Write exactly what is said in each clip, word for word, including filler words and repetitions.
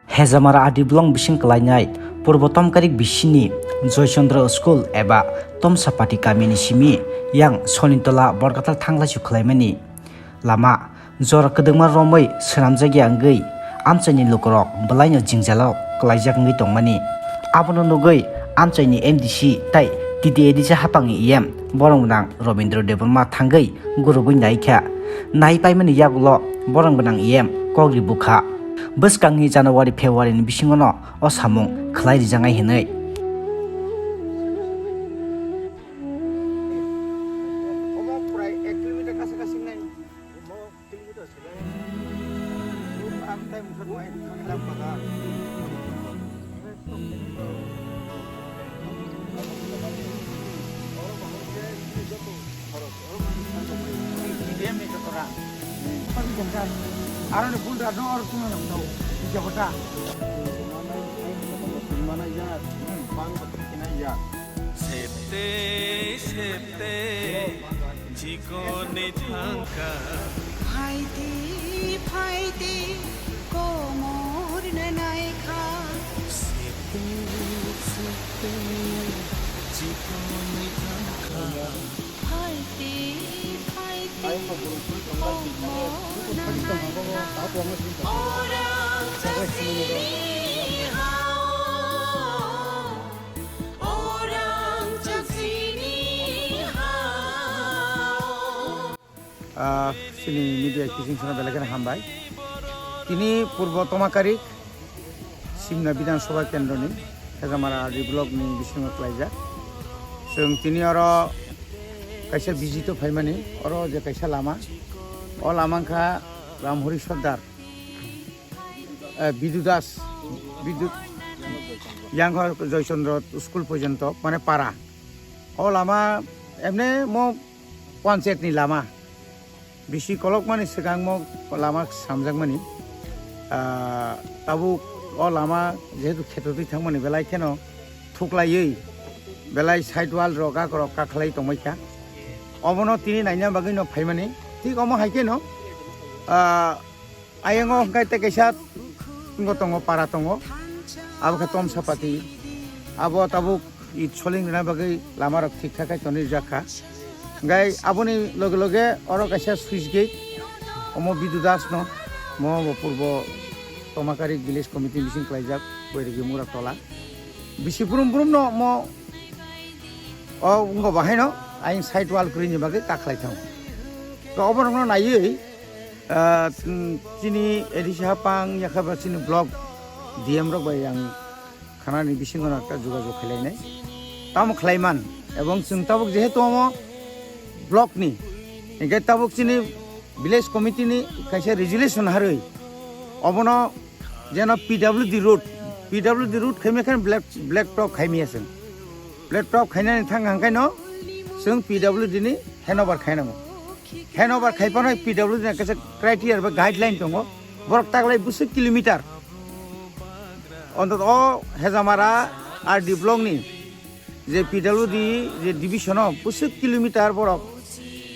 Hejamara R D block bising kwlainai Purbo Tomkarik bisini Joychandra School eba Tomsapati kamini simi yang Sonitola Borkathal thanglaisu khwlaimani lama jora kwdwkma romwi swnamjakya wngwi amchaini lukurok bwlaino jingjalo kwlaijak wngwi tongmani. Abono nugwi amchaini M D C tai T T A D C hapangni E M borok gwnang Robindra Debbarma thangwi gurugwi naikha. Nai paimani yagulo borok gwnang E M kokri bukha. Bwskangni January February ni bisingono o samung khwlai rijaknai hinwi. Omo prai ek kilometer kasa kasi nai. Omo kilometer sila. Ang time khat wai kami lam pada. Aro ni bul rano aro tuma nang tau. Ija kota. Mana ya, bang betul kena ya. Septe, septe, jikoni thangka. Phaidi, phaidi, komor nanai kha. Septe, septe, jikoni thangka. Phaidi, phaidi, komor nanai kha. Orang chasini hao. Ah, chini media kising sono belai kheno hambai. Tini Purbo Tomakarik Simna Bidhan Sabha Kendroni Hejamara R D block ni bisingo klaijak. Chwng tini oro kaisa visit o phaimani, oro je kaisa lama, o lama wngkha Ramhori Sordar. Eh, Bidu Das, Bidu, yang ho Joychandra School porjonto, mane para. O lama emne mo panchayat ni lama. Bisi kolokmani swkang mo lama samjakmani. Ah, tabuk o lama jehetu kheto twi thangmani belai kheno thuklaiwi belai side wall rok akorok kakhlai tongbaikha. Obono tini naina bagwino phaimani. Thik omo hai kheno, ah, Ayang o hwnkhe tei kaisa tongo, tongo, para tongo. Abo khe Tomsapati. Abo tabuk it soling rwna bagwi lama rok thik thak khai tonwi rijak kha. Hwnkhe aboni loge loge oro kaisa switch gate. Omo Bidu Das no. Mo bo purbo Tomakarik Village Committee bising klaijak, Boirigi Mura Tola. Bisi brum brum no mo o wngkha bo haino ayang side wall kwrwini bagwi kakhlai thango. To oborokno naiwi, ah, mm, chini A D C hapang yakha ba chini block D M rok bai ang khanani bisingo no ekta jogajog khlainai. Tamo khlaiman ebong chwng tabuk jehetu omo block ni, hingkhe tabuk chini village committee ni kaisa resolution harwi obono jeno P W D road, P W D road khaimya khe black, black top khaimya chwng. Black top khainani thang hangkhaino chwng P W D ni handover khainamo. Handover khaiphano P W D ni kaisa criteria ba guideline tongo. Borok taklai bwswk kilometer. Ontoto o Hejamara R D block ni je P W D je division o bwswk kilometer borok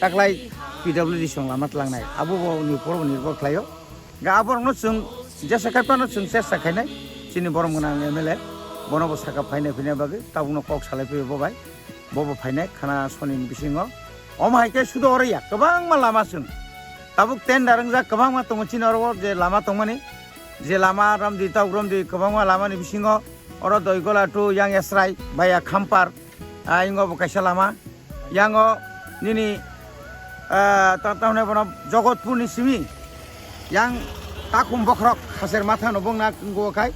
taklai P W D song lama tlangnai. Abo bo ni poro nirbhor khlaio. Ga aborokno chwng jesa khai phano chwng chesta khainai chini borom gwnang M L A, bono bo saka phainai phina bagwi tabukno kok salai phaiwi bo bai, bo bo phainai khana soni ni bisingo. Omo hai khe sudo oro ya kwbangma lama chwng tabuk tender wngjak, kwbangma tongo chini oro je lama tongmani, je lama ramdi tabuk ramdi kwbangma lama ni bisingo oro Doigola to Yang Esrai via Khampar, ah, ingo bo kaisa lama. Yango nini, ah, ta-, tamni bono Jogotpur ni simi yang takhum bokhorok haser matha no bongna wngkha khai.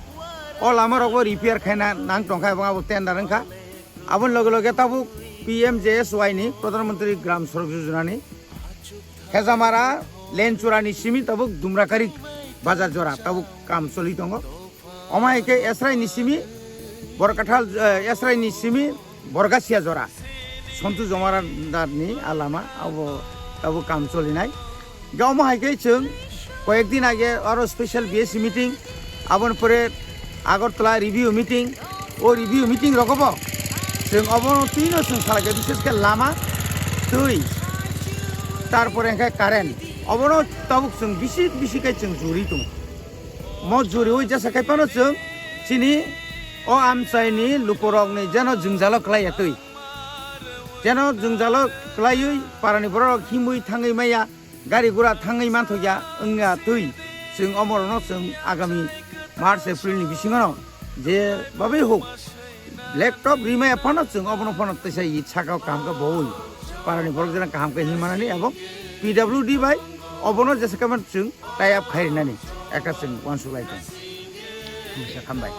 O lama rok bo repair khaina nang tongkha, ebong abo tender wngkha. Aboni loge loge tabuk P M G S Y ni, Pradhan Mantri Gram Sadak Yojana ni Hejamara Lenchura ni simi tabuk Dumrakari bazar jora tabuk kam choli tongo. Omo hai khe Esrai ni simi Borkathal, eh, Esrai ni simi Borgasia jora Sontu Jomaradar ni a lama abo, abo kam cholinai. Ga omo hai khe chwng koyek din age aro special B S C meeting, aboni pore Agartala review meeting, o review meeting rogo bo chwng obono twino chwng salai khe, bishes khe lama, twi, tarpore hwnkhe current, obono tabuk chwng bisi bisi khe chwng juri tongo. Mo juriwi jesa khai phano chwng chini o amchaini lukurokni jeno jwngjalo klaiya twi. Jeno jwngjalo klaiwi parani bororok himwi thangwi maya, gari gura thangwi manthokya wngya twi. Chwng omorokno chwng agami March, April ni bisingono je babai huk laptop rimaya phano chwng obono phano teisa i sakao kaham khe bowi parani borok jeno kaham khe himmanani abo P W D bai obono jesa khai phano chwng tie up khai rinani ekta chwng uansuk lai tong. Hambai.